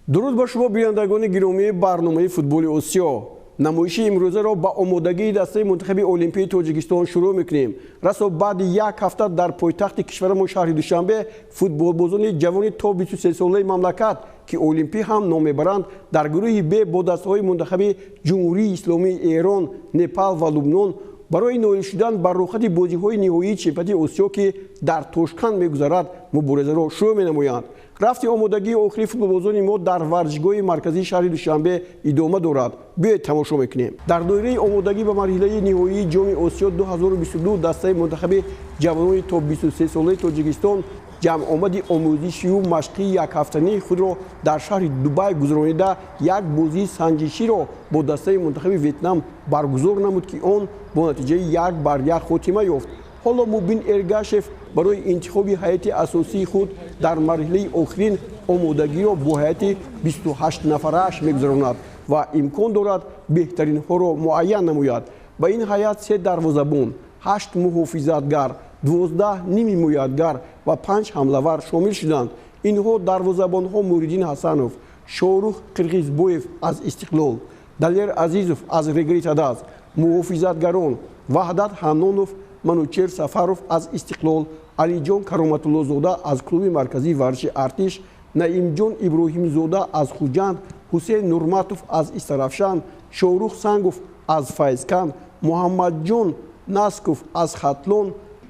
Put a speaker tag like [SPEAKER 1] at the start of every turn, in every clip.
[SPEAKER 1] Дуруд ба шумо, бинандагони гиромии барномаи «Футболи Осиё». Намоиши имрӯзаро ба омодагии дастаи мунтахаби олимпии Тоҷикистон шурӯъ мекунем. Расо баъди як ҳафта дар пойтахти кишварамон, шаҳри Душанбе, футболбозони ҷавони то 23-солаи мамлакат, ки олимпӣ ҳам ном мебаранд, дар гурӯҳи Б бо дастаҳои мунтахаби Ҷумҳурии Исломии Эрон, Непал ва Лубнон барои ноил шудан бар рӯхати бозиҳои ниҳоии чемпионати Осиё, ки дар Тошканд мегузарад, муборизаро шурӯъ менамоянд. Рафти омодагии охири футболбозони мо дар варзишгоҳи марказии шаҳри Душанбе идома дорад. Биёед, тамошо мекунем. Дар доираи омодагӣ ба марҳилаи ниҳоии Ҷоми Осиё 2022 дастаи мунтахаби ҷавонони то 23-солаи Тоҷикистон ҷамъомади омӯзишию машқии якҳафтании худро дар шаҳри Дубай гузаронида, як бозии санҷиширо бо дастаи мунтахаби Ветнам баргузор намуд, ки он бо натиҷаи 1-1 хотима ёфт. Ҳоло Мубин Эргашев барои интихоби ҳайати асосии худ дар марҳилаи охирин омодагиро бо ҳайати 28 нафарааш мегузаронад ва имкон дорад беҳтаринҳоро муайян намояд. Ба ин ҳайат се дарвозабон, ҳашт муҳофизатгар, 12 нимҳимоятгар ва панҷ ҳамлавар шомил шуданд. Инҳо: дарвозабонҳо Муҳриддин Ҳасанов, Шоҳрух Қирғизбоев аз «Истиқлол», Далер Азизов аз «Регари Тадаз», муҳофизатгарон Ваҳдат Ҳаннонов, Манучер Сафаров аз «Истиқлол», Алиҷон Кароматуллозода аз клуби марказии варзиши «Артиш», Наимҷон Иброҳимзода аз «Хуҷанд», Ҳусейн Нурматов аз «Истаравшан», Шоҳрух Сангов аз «Файзканд», Муҳаммадҷон Насков аз «Хатлон»,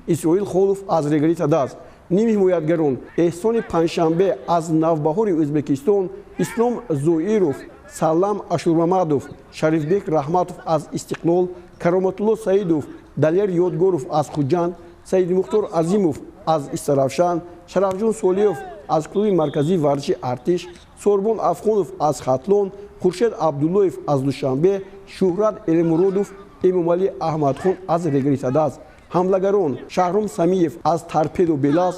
[SPEAKER 1] Исроил Холов аз «Регари Тадаз». Нимҳимоятгарон Эҳсони Панҷшанбе аз «Навбаҳори» Ӯзбекистон, Ислом Зоиров, Салам Ашурмамадов, Шарифбек Раҳматов аз «Истиқлол», Кароматулло Саидов, Далер Ёдгоров аз «Хуҷанд», Саидмухтор Азимов аз «Истаравшан», Шарафҷон Солиев аз клуби марказии варзиши «Артиш», Сорбон Афғонов аз «Хатлон», Хуршед Абдуллоев аз Душанбе, Шӯҳрат Элмуродов, Эмомалӣ Аҳмадхон аз «Регари Тадаз». Ҳамлагарон Шаҳром Самиев аз «Торпедо» Белаз,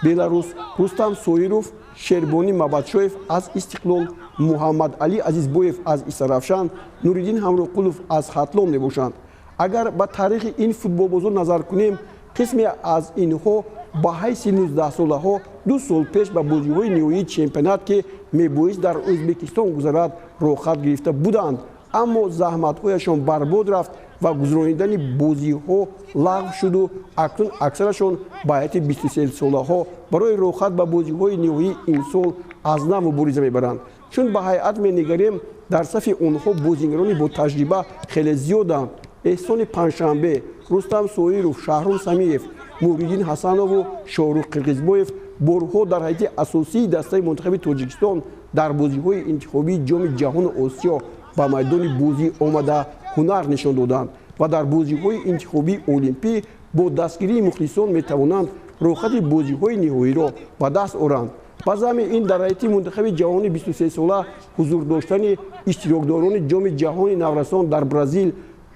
[SPEAKER 1] Беларус, Рустам Соиров, Шербонӣ Мабадшоев аз «Истиқлол», Муҳаммадалӣ Азизбоев аз «Истаравшан», Нуриддин Ҳамроқулов аз «Хатлон» мебошанд. Агар ба таърихи ин футболбозон назар кунем, қисме аз инҳо ба ҳайси 19-солаҳо 2 сол пеш ба бозиҳои ниҳоии чемпионат, ки мебоист дар Ӯзбекистон гузарад, роҳхат гирифта буданд, аммо заҳматҳояшон барбод рафт ва гузаронидани бозиҳо лағв шуду акнун аксарашон ба ҳайати 23-солаҳо барои роҳхат ба бозиҳои ниҳоии имсол аз нав мубориза мебаранд. Чун ба ҳайат менигарем, дар сафи онҳо бозигарони бо таҷриба хеле зиёданд. Эҳсони Панҷшанбе, Рустам Соиров, Шаҳром Самиев, Муҳриддин Ҳасанову Шоҳрух Қирғизбоев борҳо дар ҳайати асосии дастаи мунтахаби Тоҷикистон дар бозиҳои интихобии Ҷоми Ҷаҳону Осиё ба майдони бозӣ омада, ҳунар нишон доданд ва дар бозиҳои интихобии олимпӣ бо дастгирии мухлисон метавонанд роҳхати бозиҳои ниҳоиро ба даст оранд. Ба заъми ин, дар ҳайати мунтахаби ҷавони 23-сола ҳузур доштани иштирокдорони Ҷоми Ҷаҳони наврасон дар Бразил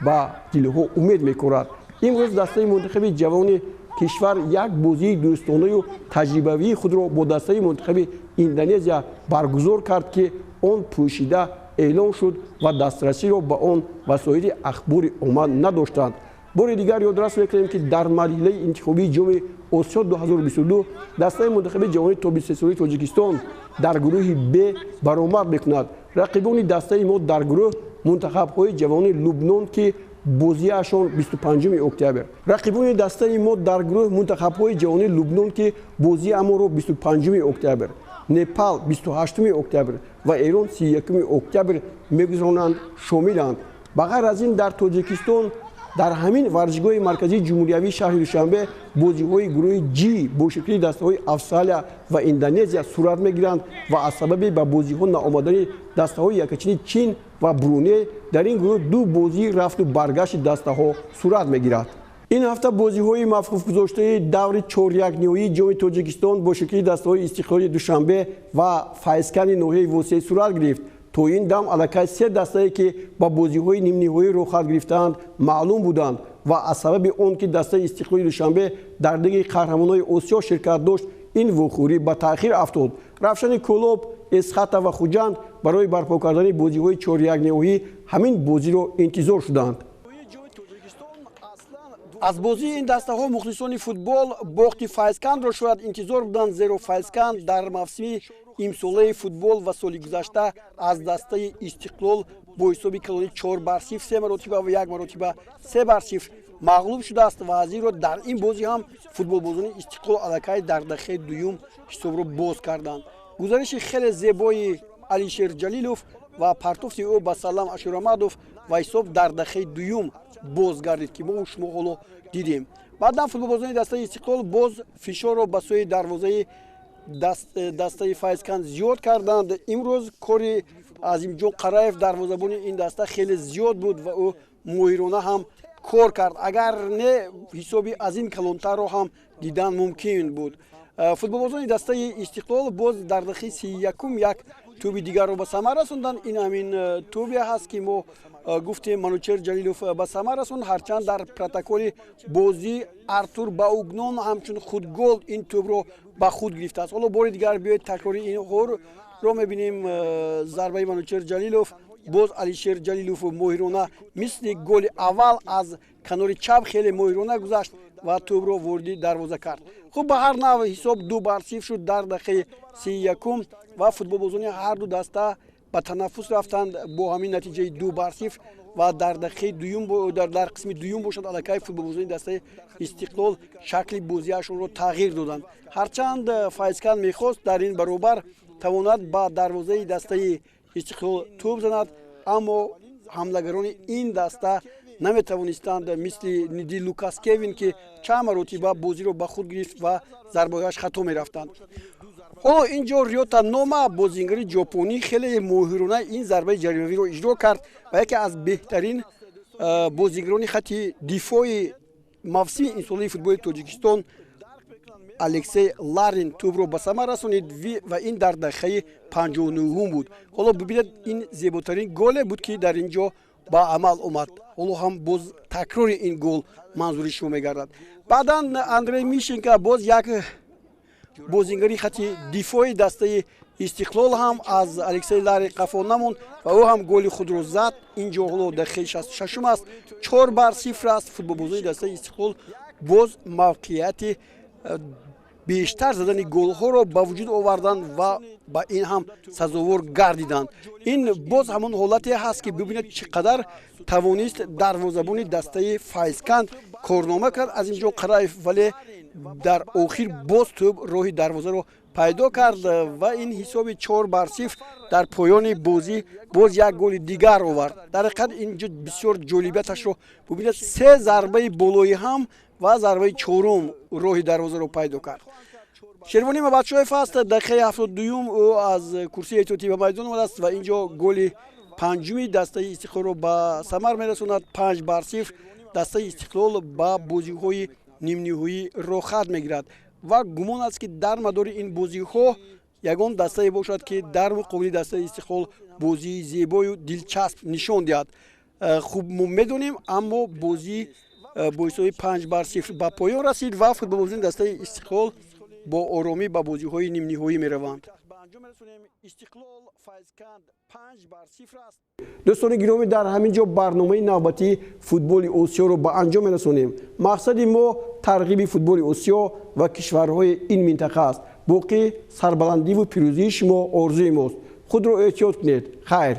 [SPEAKER 1] ба дилҳо умед мекорад. Имрӯз дастаи мунтахаби ҷавони кишвар як бозии дӯстонаю таҷрибавии худро бо дастаи мунтахаби Индонезия баргузор кард, ки он пӯшида эълон шуд ва дастрасиро ба он васоили ахбори омма надоштанд. Бори дигар ёдрас мекунем, ки дар марҳилаи интихобии Ҷоми Осиё 2022 дастаи мунтахаби ҷавони то 23-солаи Тоҷикистон дар гурӯҳи Б баромад мекунад. Рақибони дастаи мо дар гурӯҳ мунтахабҳои ҷавони Лубнон, ки бозиашон 25 октябр. Рақибони дастаи мо дар гурӯҳ мунтахабҳои ҷавони Лубнон, ки бозиамонро 25 октябр, Непал 28 октябр ва Эрон 31 октябр мегузаронанд, шомиланд. Ба ғайр аз ин, дар Тоҷикистон дар ҳамин варзишгоҳи марказии ҷумҳуриявии шаҳри Душанбе бозиҳои гурӯҳи Ҷи бо ширкати дастаҳои Австралия ва Индонезия сурат мегиранд ва аз сабаби ба бозиҳо наомадани дастаҳои якачини Чин ва Бруней дар ин гурӯҳ ду бозии рафту баргашти дастаҳо сурат мегирад. Ин ҳафта бозиҳои мавқуфгузоштаи даври чорякниҳоии Ҷоми Тоҷикистон бо ширкати дастаҳои «Истиқлоли» Душанбе ва «Файзкани» ноҳияи Восеъ сурат гирифт. То ин дам аллакай се дастае, ки ба бозиҳои нимниҳоӣ роҳхат гирифтаанд, маълум буданд ва аз сабаби он ки дастаи «Истиқлоли» Душанбе дар Лигаи қаҳрамонои Осиё ширкат дошт, ин вохӯрӣ ба таъхир афтод. «Равшани» Кӯлоб, «Эсхата» ва «Хуҷанд» барои барпо кардани бозиҳои чорякниҳоӣ ҳамин бозиро интизор шуданд. Аз бозии ин дастаҳо мухлисони футбол бохти Файзкандро шояд интизор буданд, зеро Файзканд дар мавсими имсолаи футбол ва соли гузашта аз дастаи Истиқлол бо ҳисоби калони 4-0, се маротиба ва як маротиба 3-0 мағлуб шудааст ва аз ин рӯ дар ин бозӣ ҳам футболбозони Истиқлол аллакай дар дақиқаи дуюм ҳисобро боз карданд. Гузариши хеле зебои Алишер Ҷалилов ва партофти ӯ ба Салам Ашурамадов ва ҳисоб дар дақиқаи дуюм боз гардид, ки мо шумо ҳоло дидем. Баъдан футболбозони дастаи Истиқлол боз фишорро ба сӯи дарвозаи дастаи Файзканд зиёд карданд. Имрӯз кори Азимҷон Қараев, дарвозабони ин даста, хеле зиёд буд ва ӯ моҳирона ҳам кор кард, агар не ҳисоби аз ин калонтарро ҳам дидан мумкин буд. Футболбозони дастаи Истиқлол боз дар дақиқаи 31-ум як тӯби дигарро ба самар расонданд. Ин ҳамин тӯбе ҳаст, ки мо гуфтем, Манучер Ҷалилов ба самар расонд, ҳарчанд дар протоколи бозӣ Артур Баугнон ҳамчун худгол ин тӯбро ба худ гирифтааст. Ҳоло бори дигар биёед, такрори ин ҳорро мебинем. Зарбаи Манучер Ҷалилов, боз Алишер Ҷалилов моҳирона мисли голи аввал аз канори чап хеле моҳирона гузашт ва тӯбро вориди дарвоза кард. Хуб, ба ҳар нав ҳисоб 2-0 шуд дар дақиқаи 31-ум ва футболбозони ҳарду даста ба танаффус рафтанд бо ҳамин натиҷаи 2-0. Ва дар дақиқаи дуюм, дар қисми дуюм бошад, аллакай футболбозони дастаи Истиқлол шакли бозиашонро тағйир доданд. Ҳарчанд Файзканд мехост дар ин баробар тавонад ба дарвозаи дастаи Истиқлол тӯб занад, аммо ҳамлагарони ин даста наметавонистанд, мисли Ниди Лукас Кевин, ки чанд маротиба бозиро ба худ гирифт ва зарбаҳояш хато мерафтанд. Ҳоло ин ҷо Риёта Нома, бозингари ҷопонӣ, хеле моҳирона ин зарбаи ҷаримавиро иҷро кард ва яке аз беҳтарин бозингарони хати дифои мавсими имсолаи футболи Тоҷикистон Алексей Ларин тӯбро ба самар расонид ва ин дар дақиқаи 59-ум буд. Ҳоло бибинед, ин зеботарин голе буд, ки дар ин ҷо ба амал омад. Ҳоло ҳам боз такрори ин гол манзури шумо мегардад. Баъдан Андрей Мишенко, боз як бозингари хати дифои дастаи Истиқлол, ҳам аз Алексей Ларин қафо намонд ва ӯ ҳам голи худро зад. Ин ҷо ҳоло дақиқаи 66-ум аст, 4-0 аст. Футболбозони дастаи Истиқлол боз мавқеияти бештар задани голҳоро ба вуҷуд оварданд ва ба ин ҳам сазовор гардиданд. Ин боз ҳамон ҳолате ҳаст, ки бибинед, чӣ қадар тавонист дарвозабони дастаи Файзканд корнома кард, Азимҷон Қараев, вале дар охир боз тӯб роҳи дарвозаро пайдо кард ва ин ҳисоби 4-0 дар поёни бозӣ боз як голи дигар овард. Дар ҳақиқат, ин ҷо бисёр ҷолибияташро бубинед: се зарбаи болои ҳам ва зарбаи чорум роҳи дарвозаро пайдо кард. Шервонӣ Мабадшоев аст, дақиқаи 72-юм ӯ аз курсии эҳтиётӣ ба майдон омадааст ва ин ҷо голи панҷуми дастаи Истиқлолро ба самар мерасонад. 5-0, дастаи Истиқлол ба бозиҳои нимниҳоӣ роҳхат мегирад ва гумон аст, ки дар мадори ин бозиҳо ягон дастае бошад, ки дар муқобили дастаи Истиқлол бозии зебою дилчасп нишон диҳад. Хуб, мо медонем, аммо бозӣ бо ҳисоби 5-0 ба поён расид ва футболбозони дастаи Истиқлол бо оромӣ ба бозиҳои нимниҳоӣ мераванд. Дӯстони гиромӣ, дар ҳамин ҷо барномаи навбатии футболи Осиёро ба анҷом мерасонем. Мақсади мо тарғиби футболи Осиё ва кишварҳои ин минтақа аст. Боқӣ сарбаландиву пирӯзии шумо орзуи мост. Худро эҳтиёт кунед. Хайр.